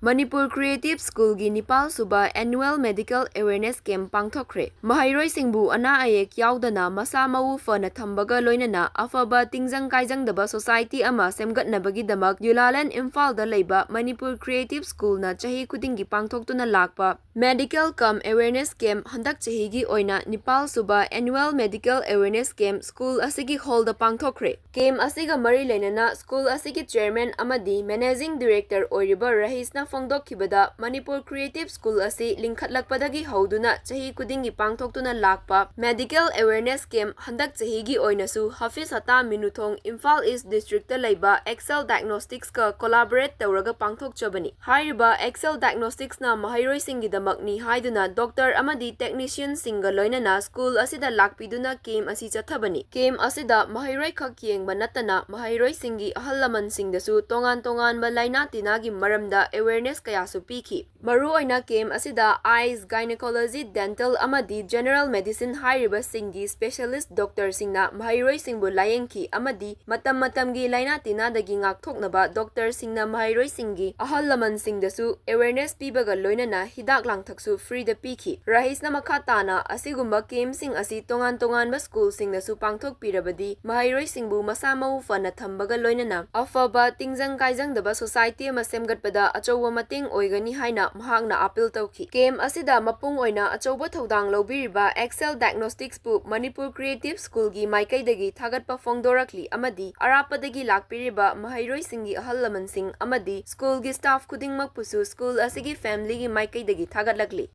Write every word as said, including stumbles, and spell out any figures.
Manipur creative ꯁ꯭ꯀꯨꯜꯒꯤ ꯅꯤꯄꯥꯜ ꯁꯨꯕ Annual Medical Awareness Camp ꯄꯥꯡꯊꯣꯛꯈ꯭ꯔꯦ꯫ ꯃꯍꯩꯔꯣꯏꯁꯤꯡꯕꯨ ꯑꯅꯥ ꯑꯌꯦꯛ ꯌꯥꯎꯗꯅ ꯃꯁꯥ ꯃꯎ ꯐꯅ ꯊꯝꯕꯒ ꯂꯣꯏꯅꯅ ꯑꯐꯕ ꯇꯤꯡꯖꯪ ꯀꯥꯏꯖꯪꯗꯕ society ꯑꯃ ꯁꯦꯝꯒꯠꯅꯕꯒꯤꯗꯃꯛ ꯌꯨꯂꯥꯂꯦꯟ ꯏꯝꯐꯥꯜꯗ ꯂꯩꯕ ꯃꯅꯤꯄꯨꯔ ꯀ꯭ꯔꯤꯌꯦꯇꯤꯚ ꯁ꯭ꯀꯨꯜꯅ ꯆꯍꯤ ꯈꯨꯗꯤꯡꯒꯤ ꯄꯥꯡꯊꯣꯛꯇꯨꯅ ꯂꯥꯛꯄ Medical cum Awareness Camp ꯍꯟꯗꯛ ꯆꯍꯤꯒꯤ ꯑꯣꯏꯅ ꯅꯤꯄꯥꯜ ꯁꯨꯕ Annual Medical Awareness Camp school ꯑꯁꯤꯒꯤ ꯍꯣꯜꯗ ꯄꯥꯡꯊꯣꯛꯈ꯭ꯔꯦ꯫ ꯀꯦꯝꯞ ꯑꯁꯤꯒ ꯃꯔꯤ ꯂꯩꯅꯅ ꯁ꯭ꯀꯨꯜ ꯑꯁꯤꯒꯤ ꯆꯦꯌꯔꯃꯦꯟ ꯑꯃꯗꯤ ꯃꯦꯅꯦꯖꯤꯡ ꯗꯤꯔꯦꯛꯇꯔ ꯑꯣꯏꯔꯤꯕ ꯔꯍꯤꯁꯅ ꯐꯣꯡꯗꯣꯛꯈꯤꯕꯗ, ꯃꯅꯤꯄꯨꯔ ꯀ꯭ꯔꯤꯌꯦꯇꯤꯚ ꯁ꯭ꯀꯨꯜ ꯑꯁꯤ ꯂꯤꯡꯈꯠꯂꯛꯄꯗꯒꯤ ꯍꯧꯗꯨꯅ ꯆꯍꯤ ꯈꯨꯗꯤꯡꯒꯤ ꯄꯥꯡꯊꯣꯛꯇꯨꯅ ꯂꯥꯛꯄ Medical Awareness Camp ꯍꯟꯗꯛ ꯆꯍꯤꯒꯤ ꯑꯣꯏꯅꯁꯨ ꯍꯥꯐꯤꯖ ꯍꯇꯥ ꯃꯤꯅꯨꯊꯣꯡ ꯏꯝꯐꯥꯜ ꯏꯁ ꯗꯤꯁꯇ꯭ꯔꯤꯛꯇ ꯂꯩꯕ Excel Diagnosticsꯀ collaborate ꯇꯧꯔꯒ ꯄꯥꯡꯊꯣꯛꯆꯕꯅꯤ꯫ ꯍꯥꯏꯔꯤꯕ Excel Diagnosticsꯅ ꯃꯍꯩꯔꯣꯏꯁꯤꯡꯒꯤꯗꯃꯛꯅꯤ ꯍꯥꯏꯗꯨꯅ ꯗꯣꯛꯇꯔ ꯑꯃꯗꯤ ꯇꯦꯛꯅꯤꯁꯤꯌꯟꯁꯤꯡꯒ ꯂꯣꯏꯅꯅ ꯁ꯭ꯀꯨꯜ ꯑꯁꯤꯗ ꯂꯥꯛꯄꯤꯗꯨꯅ ꯀꯦꯝꯞ ꯑꯁꯤ ꯆꯠꯊꯕꯅꯤ꯫ ꯀꯦꯝꯞ ꯑꯁꯤꯗ ꯃꯍꯩꯔꯣꯏꯈꯛ ꯌꯦꯡꯕ ꯅꯠꯇꯅ ꯃꯍꯩꯔꯣꯏꯁꯤꯡꯒꯤ ꯑꯍꯜ ꯂꯃꯟꯁꯤꯡꯗꯁꯨ ꯇꯣꯉꯥꯟ ꯇꯣꯉꯥꯟꯕ ꯂꯥꯏꯅꯥ ꯇꯤꯟꯅꯥꯒꯤ ꯃꯔꯝꯗ awareness ꯀꯌꯥꯁꯨ ꯄꯤꯈꯤ꯫ ꯃꯔꯨꯑꯣꯏꯅ ꯀꯦꯝꯞ ꯑꯁꯤꯗ eyes, gynecology, dental ꯑꯃꯗꯤ general medicine ꯍꯥꯏꯔꯤꯕꯁꯤꯡꯒꯤ specialist ꯗꯣꯛꯇꯔꯁꯤꯡꯅ ꯃꯍꯩꯔꯣꯏꯁꯤꯡꯕꯨ ꯂꯥꯌꯦꯡꯈꯤ ꯑꯃꯗꯤ ꯃꯇꯝ ꯃꯇꯝꯒꯤ ꯂꯥꯏꯅꯥ ꯇꯤꯟꯅꯥꯗꯒꯤ ꯉꯥꯛꯊꯣꯛꯅꯕ ꯗꯣꯛꯇꯔꯁꯤꯡꯅ ꯃꯍꯩꯔꯣꯏꯁꯤꯡꯒꯤ ꯑꯍꯜ ꯂꯃꯟꯁꯤꯡꯗꯁꯨ awareness ꯄꯤꯕꯒ ꯂꯣꯏꯅꯅ ꯍꯤꯗꯥꯛ ꯂꯥꯡꯊꯛꯁꯨ freeꯗ ꯄꯤꯈꯤ꯫ ꯔꯍꯤꯁꯅ ꯃꯈꯥ ꯇꯥꯅ ꯑꯁꯤꯒꯨꯝꯕ ꯀꯦꯝꯞꯁꯤꯡ ꯑꯁꯤ ꯇꯣꯉꯥꯟ ꯇꯣꯉꯥꯟꯕ ꯁ꯭ꯀꯨꯜꯁꯤꯡꯗꯁꯨ ꯄꯥꯡꯊꯣꯛꯄꯤꯔꯕꯗꯤ ꯃꯍꯩꯔꯣꯏꯁꯤꯡꯕꯨ ꯃꯁꯥ ꯃꯎ ꯐꯅ ꯊꯝꯕꯒ ꯂꯣꯏꯅꯅ ꯑꯐꯕ ꯇꯤꯡꯖꯪ ꯀꯥꯏꯖꯪꯗꯕ society ꯑꯃ ꯁꯦꯝꯒꯠꯄꯗ ꯑꯆꯧꯕ ꯃꯇꯦꯡ ꯑꯣꯏꯒꯅꯤ ꯍꯥꯏꯅ ꯃꯍꯥꯛꯅ appeal ꯇꯧꯈꯤ꯫ ꯀꯦꯝꯞ ꯑꯁꯤꯗ ꯃꯄꯨꯡ ꯑꯣꯏꯅ ꯑꯆꯧꯕ ꯊꯧꯗꯥꯡ ꯂꯧꯕꯤꯔꯤꯕ Excel Diagnosticsꯄꯨ ꯃꯅꯤꯄꯨꯔ ꯀ꯭ꯔꯤꯌꯦꯇꯤꯚ ꯁ꯭ꯀꯨꯜꯒꯤ ꯃꯥꯏꯀꯩꯗꯒꯤ ꯊꯥꯒꯠꯄ ꯐꯣꯡꯗꯣꯔꯛꯂꯤ ꯑꯃꯗꯤ ꯑꯔꯥꯞꯄꯗꯒꯤ ꯂꯥꯛꯄꯤꯔꯤꯕ ꯃꯍꯩꯔꯣꯏꯁꯤꯡꯒꯤ ꯑꯍꯜ ꯂꯃꯟꯁꯤꯡ ꯑꯃꯗꯤ ꯁ꯭ꯀꯨꯜꯒꯤ staff ꯈꯨꯗꯤꯡꯃꯛꯄꯨꯁꯨ ꯁ꯭ꯀꯨꯜ ꯑꯁꯤꯒꯤ familyꯒꯤ ꯃꯥꯏꯀꯩꯗꯒꯤ ꯊꯥꯒꯠꯂꯛꯂꯤ꯫